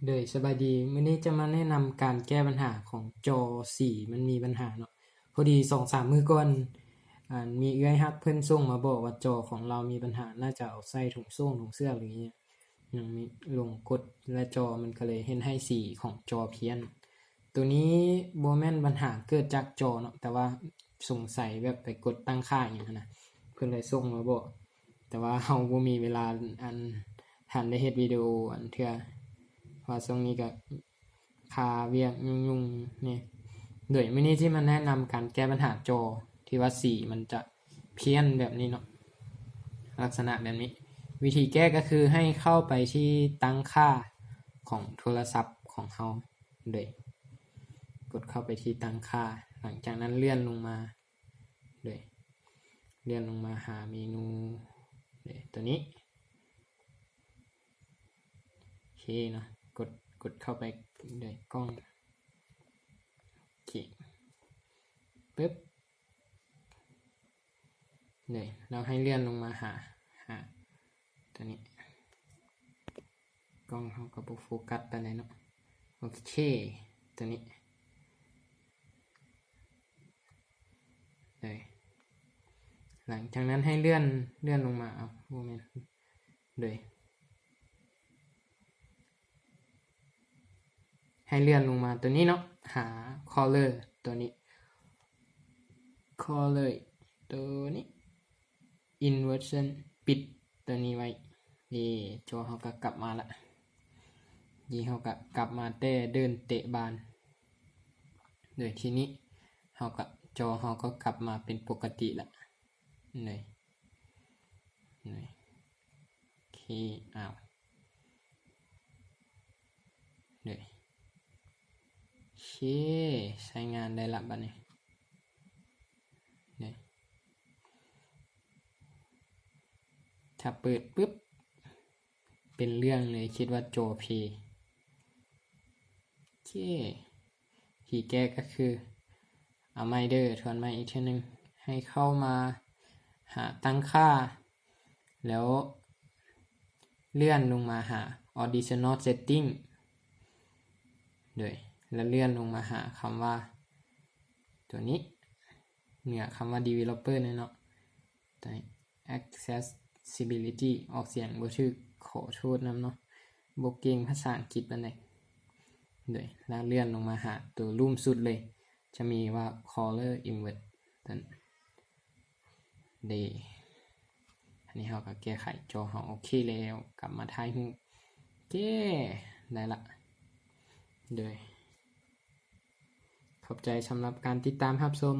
ໂດຍ ສະບາຍດີ ມື້ນີ້ຈະມາແນະນຳການແກ້ບັນຫາຂອງຈໍສີມັນມີບັນຫາເນາະ. ພໍດີສອງສາມມື້ກ່ອນ ອັນ ມີເອື້ອຍຮັກເພິ່ນສົ່ງມາບອກວ່າຈໍຂອງລາວມີບັນຫາ ໜ້າຈະເອົາໃສ່ຖົງໂສ້ງຖົງເສື້ອ ຫຼື ຫຍັງ ຍັງມີລົງກົດ ແລະ ຈໍມັນກໍເລີຍເຮັດໃຫ້ສີຂອງຈໍພຽນ. ໂຕນີ້ບໍ່ແມ່ນບັນຫາເກີດຈາກຈໍເນາະ ແຕ່ວ່າສົງໄສແບບໄປກົດຕັ້ງຄ່າອີ່ຫຍັງຫັ້ນນະ ເພິ່ນເລີຍສົ່ງມາບອກ. ແຕ່ວ່າເຮົາບໍ່ມີເວລາ ອັນ ທັນໄດ້ເຮັດວິດີໂອອັນເທື່ອ ເພາະວ່າຊ່ວງນີ້ກໍຄາວຽກຫຍຸ້ງໆແດ່. ໂດຍ ມື້ນີ້ຊິມາແນະນຳການແກ້ບັນຫາຈໍທີ່ວ່າສີມັນຈະພຽນແບບນີ້ເນາະ ລັກສະນະແບບນີ້. ວິທີແກ້ກໍຄືໃຫ້ເຂົ້າໄປທີ່ຕັ້ງຄ່າຂອງໂທລະສັບຂອງເຮົາ ໂດຍ ກົດເຂົ້າໄປທີ່ຕັ້ງຄ່າ ຫຼັງຈາກນັ້ນເລື່ອນລົງມາ ໂດຍ ເລື່ອນລົງມາຫາເມນູ ໂດຍ ຕົວນີ້ ໂອເຄເນາະ ກົດ ກົດເຂົ້າໄປ ໂດຍ ກ້ອງ ໂອເຄ ປຶບ ໂດຍ ແລ້ວໃຫ້ເລື່ອນລົງມາຫາ ຫາ ຕົວນີ້ ກ້ອງເຮົາກໍບໍ່ໂຟກັສປານໃດເນາະ. ໂອເຄ ຕົວນີ້ ໂດຍ ຫຼັງຈາກນັ້ນໃຫ້ເລື່ອນ ເລື່ອນລົງມາ ເອົາ ບໍ່ແມ່ນ ໂດຍ ໃຫ້ເລື່ອນລົງມາຕົວນີ້ເນາະ ຫາ color ຕົວນີ້ color ຕົວນີ້ inversion ປິດຕົວນີ້ໄວ້. ເອີ ຈໍເຮົາກໍກັບມາລະ ນີ້ເຮົາກໍກັບມາແຕ່ເດີນເຕະບານ. ໂດຍ ທີນີ້ເຮົາກໍ ຈໍເຮົາກໍກັບມາເປັນປົກກະຕິລະ. ໂດຍ ໂດຍ ໂອເຄ ອ້າວ ໂດຍ ໂອເຄ ໃຊ້ງານໄດ້ລະບາດນີ້. ໂດຍ ຖ້າເປີດປຶບ ເປັນເລື່ອງເລີຍ ຄິດວ່າຈໍເພ. ໂອເຄ ວິທີແກ້ກໍຄື ເອົາໃໝ່ເດີ ທວນໃໝ່ອີກເທື່ອໜຶ່ງ ໃຫ້ເຂົ້າມາຫາຕັ້ງຄ່າ ແລ້ວເລື່ອນລົງມາຫາ additional setting ໂດຍ ແລ້ວເລື່ອນລົງມາຫາຄຳວ່າ ຕົວນີ້ ເໜືອຄຳວ່າ developer ນີ້ເນາະ ຕົວນີ້ accessibility ອອກສຽງບໍ່ຖືກ ຂໍໂທດນຳເນາະ ບໍ່ເກັ່ງພາສາອັງກິດປານໃດ. ໂດຍ ແລ້ວເລື່ອນລົງມາຫາຕົວລຸ່ມສຸດເລີຍ ຈະມີວ່າ color invert ນັ້ນເດ້. ອັນນີ້ເຮົາກໍແກ້ໄຂຈໍເຮົາໂອເຄແລ້ວ ກັບມາຖ່າຍຮູບ ເຢ້ ໄດ້ລະ. ໂດຍ ຂອບໃຈສຳລັບການຕິດຕາມຮັບຊົມ.